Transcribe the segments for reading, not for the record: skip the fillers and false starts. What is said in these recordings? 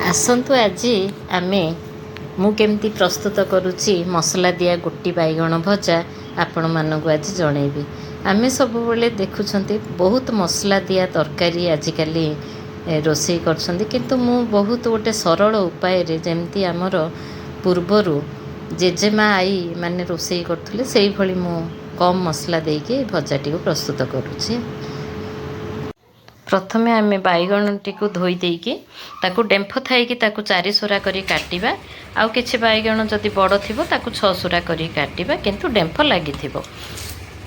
ଆସନ୍ତୁ ଆଜି ଆମେ ମୁଁ କେମିତି ପ୍ରସ୍ତୁତ କରୁଛି ମସଲା ଦିଆ ଗୋଟି ବାଇଗଣ ଭଜା ଆପଣମାନଙ୍କୁ ଆଜି ଜଣେଇବି। ଆମେ ସବୁବେଳେ ଦେଖୁଛନ୍ତି ବହୁତ ମସଲା ଦିଆ ତରକାରୀ ଆଜିକାଲି ରୋଷେଇ କରୁଛନ୍ତି, କିନ୍ତୁ ମୁଁ ବହୁତ ଗୋଟେ ସରଳ ଉପାୟରେ ଯେମିତି ଆମର ପୂର୍ବରୁ ଜେଜେମା ଆଈ ମାନେ ରୋଷେଇ କରୁଥିଲେ ସେଇଭଳି ମୁଁ କମ୍ ମସଲା ଦେଇକି ଭଜାଟିକୁ ପ୍ରସ୍ତୁତ କରୁଛି। ପ୍ରଥମେ ଆମେ ବାଇଗଣଟିକୁ ଧୋଇ ଦେଇକି ତାକୁ ଡେମ୍ଫ ଥାଇକି ତାକୁ 4 ସୁରା କରି କାଟିବା। ଆଉ କିଛି ବାଇଗଣ ଯଦି ବଡ଼ ଥିବ ତାକୁ 6 ସୁରା କରି କାଟିବା, କିନ୍ତୁ ଡେମ୍ଫ ଲାଗିଥିବ।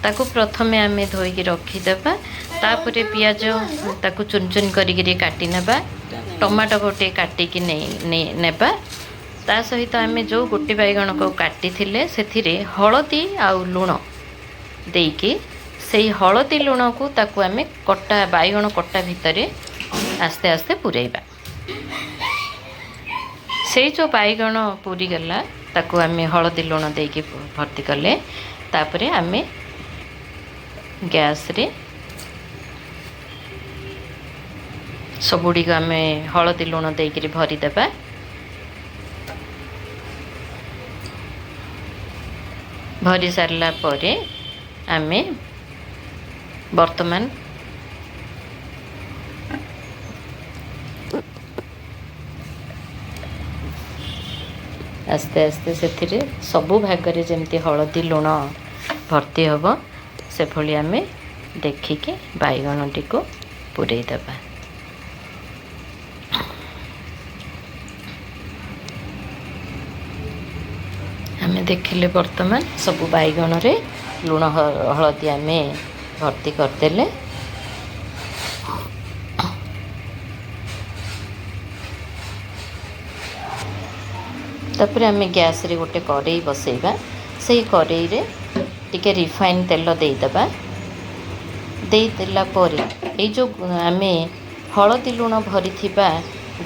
ତାକୁ ପ୍ରଥମେ ଆମେ ଧୋଇକି ରଖିଦେବା। ତାପରେ ପିଆଜ ତାକୁ ଚୁନ ଚୁନ କରିକିରି କାଟି ନେବା। ଟମାଟୋ ଗୋଟେ କାଟିକି ନେବା। ତା ସହିତ ଆମେ ଯେଉଁ ଗୋଟି ବାଇଗଣକୁ କାଟିଥିଲେ ସେଥିରେ ହଳଦୀ ଆଉ ଲୁଣ ଦେଇକି ସେଇ ହଳଦୀ ଲୁଣକୁ ତାକୁ ଆମେ କଟା ବାଇଗଣ କଟା ଭିତରେ ଆସ୍ତେ ଆସ୍ତେ ପୂରେଇବା। ସେଇ ଯେଉଁ ବାଇଗଣ ପୂରିଗଲା ତାକୁ ଆମେ ହଳଦୀ ଲୁଣ ଦେଇକି ଭର୍ତ୍ତି କଲେ। ତାପରେ ଆମେ ଗ୍ୟାସ୍ରେ ସବୁଗୁଡ଼ିକ ଆମେ ହଳଦୀ ଲୁଣ ଦେଇକିରି ଭରିଦେବା। ଭରି ସାରିଲା ପରେ ଆମେ ବର୍ତ୍ତମାନ ଆସ୍ତେ ଆସ୍ତେ ସେଥିରେ ସବୁ ଭାଗରେ ଯେମିତି ହଳଦୀ ଲୁଣ ଭର୍ତ୍ତି ହେବ ସେଭଳି ଆମେ ଦେଖିକି ବାଇଗଣଟିକୁ ପୂରେଇ ଦେବା। ଆମେ ଦେଖିଲେ ବର୍ତ୍ତମାନ ସବୁ ବାଇଗଣରେ ଲୁଣ ହଳଦୀ ଆମେ ଭର୍ତ୍ତି କରିଦେଲେ। ତାପରେ ଆମେ ଗ୍ୟାସ୍ରେ ଗୋଟେ କଡ଼େଇ ବସେଇବା। ସେଇ କଡ଼େଇରେ ଟିକେ ରିଫାଇନ୍ ତେଲ ଦେଇଦେବା। ଦେଇଦେଲା ପରେ ଏଇ ଯେଉଁ ଆମେ ହଳଦୀ ଲୁଣ ଭରିଥିବା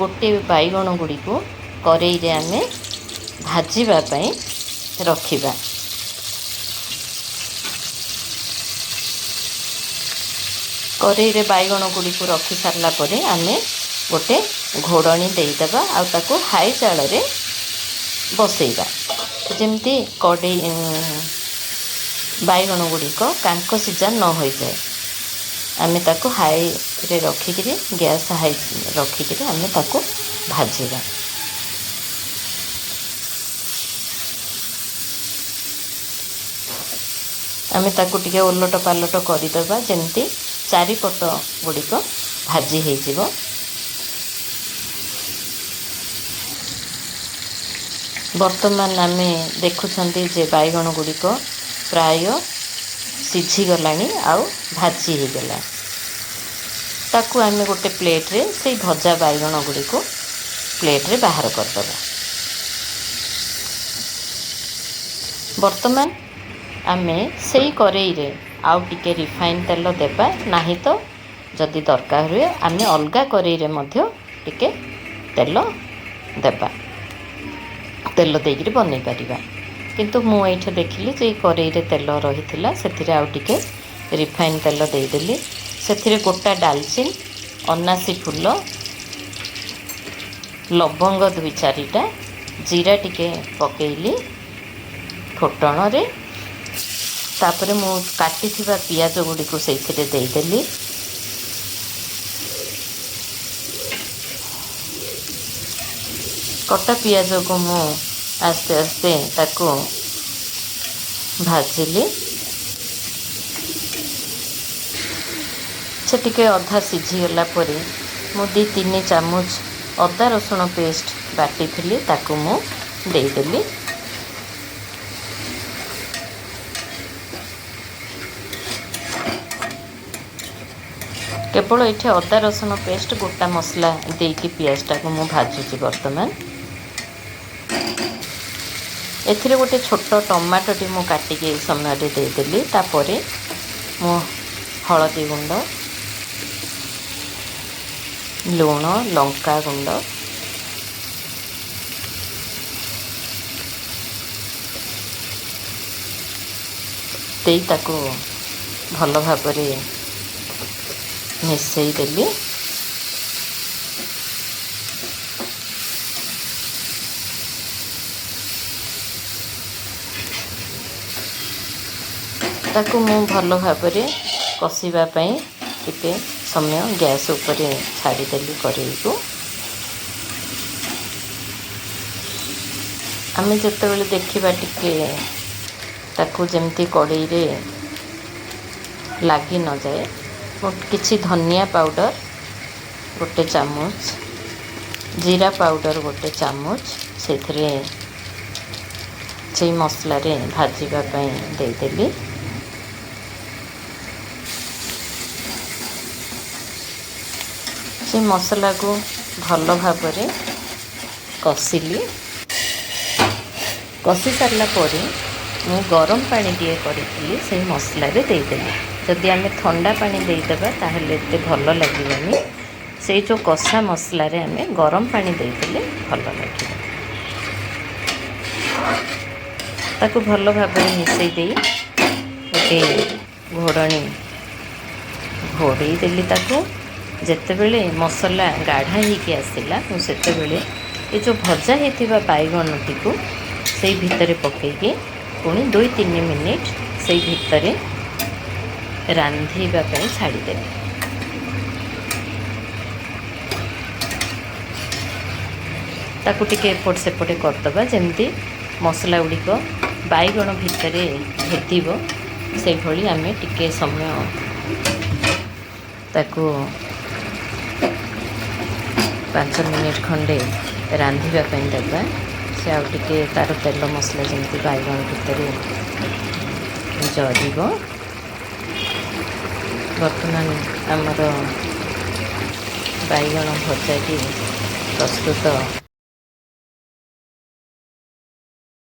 ଗୋଟେ ବାଇଗଣ ଗୁଡ଼ିକୁ କଡ଼େଇରେ ଆମେ ଭାଜିବା ପାଇଁ ରଖିବା। କଡ଼େଇରେ ବାଇଗଣ ଗୁଡ଼ିକୁ ରଖି ସାରିଲା ପରେ ଆମେ ଗୋଟେ ଘୋଡ଼ଣୀ ଦେଇଦେବା ଆଉ ତାକୁ ହାଇ ଜାଳରେ ବସେଇବା, ଯେମିତି କଡ଼େଇ ବାଇଗଣ ଗୁଡ଼ିକ କାଙ୍କ ସିଝା ନ ହୋଇଯାଏ। ଆମେ ତାକୁ ହାଇରେ ରଖିକିରି ଗ୍ୟାସ୍ ହାଇ ରଖିକିରି ଆମେ ତାକୁ ଭାଜିବା। ଆମେ ତାକୁ ଟିକେ ଓଲଟ ପାଲଟ କରିଦେବା, ଯେମିତି ଚାରିପଟ ଗୁଡ଼ିକ ଭାଜି ହେଇଯିବ। ବର୍ତ୍ତମାନ ଆମେ ଦେଖୁଛନ୍ତି ଯେ ବାଇଗଣ ଗୁଡ଼ିକ ପ୍ରାୟ ସିଝିଗଲାଣି ଆଉ ଭାଜି ହେଇଗଲା। ତାକୁ ଆମେ ଗୋଟେ ପ୍ଲେଟ୍ରେ ସେଇ ଭଜା ବାଇଗଣ ଗୁଡ଼ିକୁ ପ୍ଲେଟ୍ରେ ବାହାର କରିଦେବା। ବର୍ତ୍ତମାନ ଆମେ ସେଇ କରେଇରେ ଆଉ ଟିକେ ରିଫାଇନ୍ ତେଲ ଦେବା, ନାହିଁ ତ ଯଦି ଦରକାର ହୁଏ ଆମେ ଅଲଗା କରେଇରେ ମଧ୍ୟ ଟିକେ ତେଲ ଦେବା, ତେଲ ଦେଇକିରି ବନେଇ ପାରିବା। କିନ୍ତୁ ମୁଁ ଏଇଠି ଦେଖିଲି ଯେ ଏଇ କରେଇରେ ତେଲ ରହିଥିଲା, ସେଥିରେ ଆଉ ଟିକେ ରିଫାଇନ୍ ତେଲ ଦେଇଦେଲି। ସେଥିରେ ଗୋଟା ଡାଲଚିନି, ଅନାସୀ ଫୁଲ, ଲବଙ୍ଗ 2-4ଟା, ଜିରା ଟିକେ ପକେଇଲି ଫୁଟଣରେ। ତାପରେ ମୁଁ କାଟିଥିବା ପିଆଜ ଗୁଡ଼ିକୁ ସେଇଥିରେ ଦେଇଦେଲି। କଟା ପିଆଜକୁ ମୁଁ ଆସ୍ତେ ଆସ୍ତେ ତାକୁ ଭାଜିଲି। ସେ ଟିକେ ଅଧା ସିଝିଗଲା ପରେ ମୁଁ 2-3 ଚାମଚ ଅଦା ରସୁଣ ପେଷ୍ଟ ବାଟିଥିଲି, ତାକୁ ମୁଁ ଦେଇଦେଲି। କେବଳ ଏଠି ଅଦା ରସୁଣ ପେଷ୍ଟ ଗୋଟା ମସଲା ଦେଇକି ପିଆଜଟାକୁ ମୁଁ ଭାଜୁଛି ବର୍ତ୍ତମାନ। ଏଥିରେ ଗୋଟେ ଛୋଟ ଟମାଟୋଟି ମୁଁ କାଟିକି ଏଇ ସମୟରେ ଦେଇଦେଲି। ତାପରେ ମୁଁ ହଳଦୀ ଗୁଣ୍ଡ, ଲୁଣ, ଲଙ୍କା ଗୁଣ୍ଡ, ଦେଇ ତାକୁ ଭଲ ଭାବରେ ମିଶାଇ ଦେଲି। ତାକୁ ମୁଁ ଭଲ ଭାବରେ କଷିବା ପାଇଁ ଟିକେ ସମୟ ଗ୍ୟାସ୍ ଉପରେ ଛାଡ଼ିଦେଲି କରେଇକୁ। ଆମେ ଯେତେବେଳେ ଦେଖିବା ଟିକେ ତାକୁ ଯେମିତି କଡ଼େଇରେ ଲାଗି ନଯାଏ, ମୁଁ କିଛି ଧନିଆ ପାଉଡ଼ର 1 ଚାମଚ, ଜିରା ପାଉଡ଼ର 1 ଚାମଚ ସେଥିରେ ସେଇ ମସଲାରେ ଭାଜିବା ପାଇଁ ଦେଇଦେଲି। ସେ ମସଲାକୁ ଭଲ ଭାବରେ କଷିଲି। କଷି ସାରିଲା ପରେ ମୁଁ ଗରମ ପାଣି ଟିକେ କରିଥିଲି, ସେଇ ମସଲାରେ ଦେଇଦେଲି। ଯଦି ଆମେ ଥଣ୍ଡା ପାଣି ଦେଇଦେବା ତାହେଲେ ଏତେ ଭଲ ଲାଗିବନି। ସେଇ ଯେଉଁ କଷା ମସଲାରେ ଆମେ ଗରମ ପାଣି ଦେଇଦେଲେ ଭଲ ଲାଗିବ। ତାକୁ ଭଲ ଭାବରେ ମିଶାଇ ଦେଇ ଗୋଟେ ଘୋଡ଼ଣୀ ଘୋଡ଼େଇ ଦେଲି ତାକୁ। ଯେତେବେଳେ ମସଲା ଗାଢ଼ା ହେଇକି ଆସିଲା, ମୁଁ ସେତେବେଳେ ଏ ଯେଉଁ ଭଜା ହେଇଥିବା ବାଇଗଣଟିକୁ ସେଇ ଭିତରେ ପକେଇକି ପୁଣି 2-3 ମିନିଟ୍ ସେଇ ଭିତରେ ରାନ୍ଧିବା ପାଇଁ ଛାଡ଼ିଦେଲି। ତାକୁ ଟିକେ ଏପଟ ସେପଟେ କରିଦେବା, ଯେମିତି ମସଲା ଗୁଡ଼ିକ ବାଇଗଣ ଭିତରେ ଭେଦିବ ସେଇଭଳି ଆମେ ଟିକେ ସମୟ ତାକୁ 5 ମିନିଟ୍ ଖଣ୍ଡେ ରାନ୍ଧିବା ପାଇଁ ଦେବା। ସେ ଆଉ ଟିକେ ତା'ର ତେଲ ମସଲା ଯେମିତି ବାଇଗଣ ଭିତରେ ଜରିବ। ବର୍ତ୍ତମାନ ଆମର ବାଇଗଣ ଭଜାଟି ପ୍ରସ୍ତୁତ